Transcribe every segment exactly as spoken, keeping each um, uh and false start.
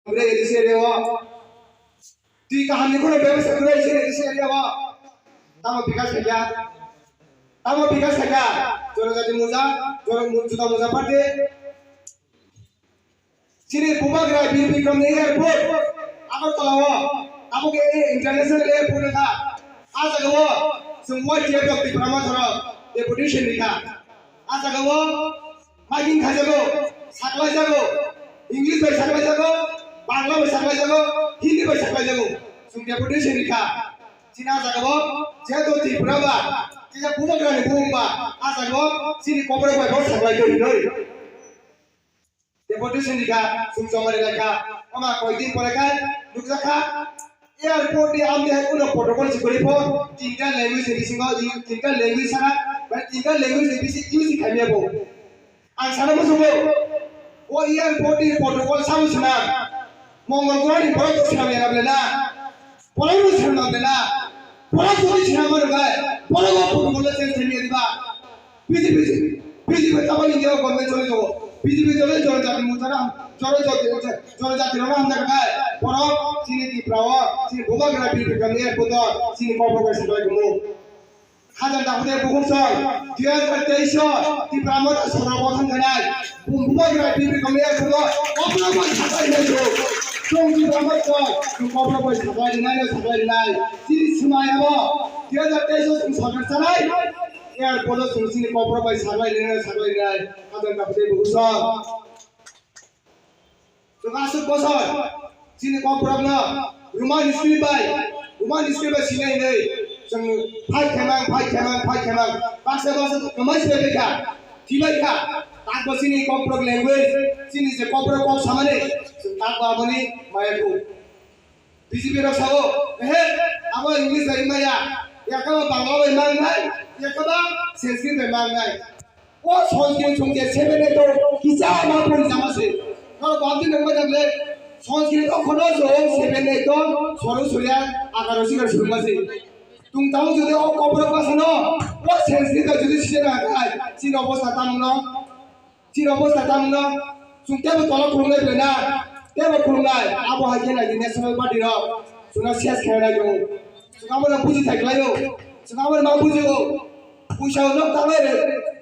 Bre, edi se area o. Twi kaham ni kheno bebasa kwrwi se edi se area o. Tamo bikas khaikha. Tamo bikas khaikha. Jonojati muja, jono mu-, juda muja party. Chini bubagra Bir Bikram ni airport Agartala o. Abo khe international airport wngkha. A jaga o chwng Y T F rok Tipra Motha rok deputation rikha. A jaga o Miking khaijago, saklaijago, English bai saklaijago, Bangla bai saklaijago, Hindi bai saklaijago. Chwng deputation rikha. Chini a jaga o jeto Tripura ba, kisa bubagra ni bumung ba, a jaga o chini kokrok bai bo saklai twi hinwi. Deputation rikha, chwng chomari laikha. Ama koi din pore khai nukjakha. Airport ni amni hai kuno protocol si kwrwi pho, tinta language ni bisingo, tinta language sana, bai tinta language ni bisi use khaimya bo. Ang sana musugo, o airport ni protocol sabo sina, Mongol Groho ni borok sina ya na. Borok no sina ya na. Borok jodi sina mano bai, borok o protocol change khaimya diba. B J P, B J P tabang India government choli jago. B J P choli jora jati muchara, jora jati, jora jati rona hamna kai. Borok chini Tripura o, chini bubagra Bir Bikram ni airport o, chini kokrok bai saklai kumu. Hajan dakude bukhuk song, dui hajar teis o, Tipra Motha sorok bothang khanai. Bubagra Bir Bikram ni airport o, kokrok bai saklai nai jo. Chong Tipra Motha song, kokrok bai saklai nai, saklai nai. Chini swmai abo, dui hajar teis o chwng sorkar chanai. Airport o chwng chini kokrok bai saklai rinai, saklai rinai. Hajan dakude bukhuk song. Chwng aswk bosor chini kokrok no Roman script bai, Roman script bai sinai hinwi chwng fight khaimang, fight khaimang, fight khaimang. Baksa baksa kwmai se bai kha, thibai kha. Takbo chini kokrok language, chini je kokrok kok samani, chwng takbo aboni maya kuk. B J P rok sao, ehe, abo English bai maya, yakaba Bangla bai mangnai, yakaba Sanskrit bai mangnai. O Sanskrit song je seven eight o kisa ma pori jama se. Karo bamti nang ma jable Sanskrit o khono jo seven eight o soru surya agaro sikar surma se. Tung tamo jodi o kokrok basa no, o Sanskrit o jodi sina kai, chini obostha tamo no. Chini obostha tamo no, chwng tebo tola khulumnai belai na, tebo khulumnai, abo hai khe nai di national party rok, chwngno ses khe nai tongo. Chwng abo no buji thai khlai o, chwng abo no ma buji o. Puisa o nok tanglai re,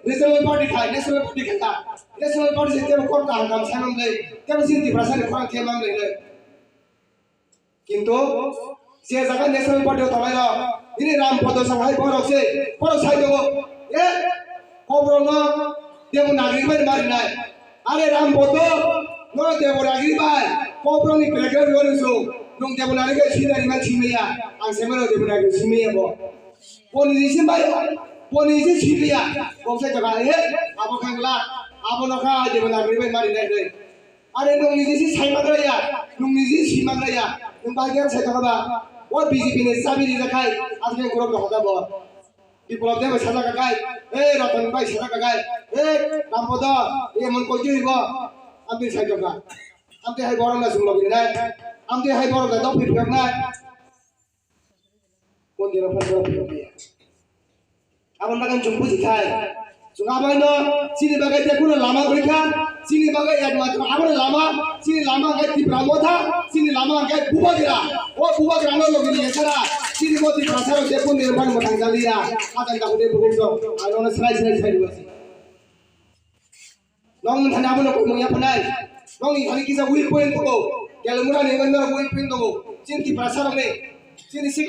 regional party khai, national party khai ta. National party se tebo kok kaham kaham sanam le, tebo chini Tiprasa ni khorang khe mam le. Kintu je jaga national party o tongnai rok, bini Ram Podo sang hai borok se, borok sai tongo, e, kokrok no Devanagari bai marinai. Are Ram Podo, no Devanagari bai, kokrok ni background rw nung sung, nung Devanagari bai sinari man simaya, ang semero Devanagari simaya bo. Boni ni sim bai, boni ni sim simaya, boksa jaga, e, abo khangla, abo no kha Devanagari bai marinai. Are nwng niji si saimanraya, nwng niji simanraya, nwng bai khe saitok ba? O B J P ni chabi rijak khai, aswk borok dohor da bo. Biplop de bai sajak kai, e Ratan bai sajak kai, e Rampodo, e mon koi jui bo, amtwi saitok ba? Amtwi hai borok na sung logi nai, amtwi hai borok na dok pi phiyok nai. Kon dino phai borok phiyok ya. Aboni bagwi chwng buji khai. Chwng abono chini bagwi je kuno lama kwrwi kha, chini bagwi ekmatro abono lama, chini lama hwnkhe Tipra Motha, chini lama hwnkhe Bubagra. O Bubagra no logi ni esara, chini bo Tipra saro je kuno ni phai mwthang jaliya. Atang dakude bukung song, ano srai srai srai rwasi. Nokni thani abono koi mungya phanai. Nokni thani kisa weak point tongo. Kelumura ni wngkha weak point tongo. Chini Tiprasa rokni. Chini sikla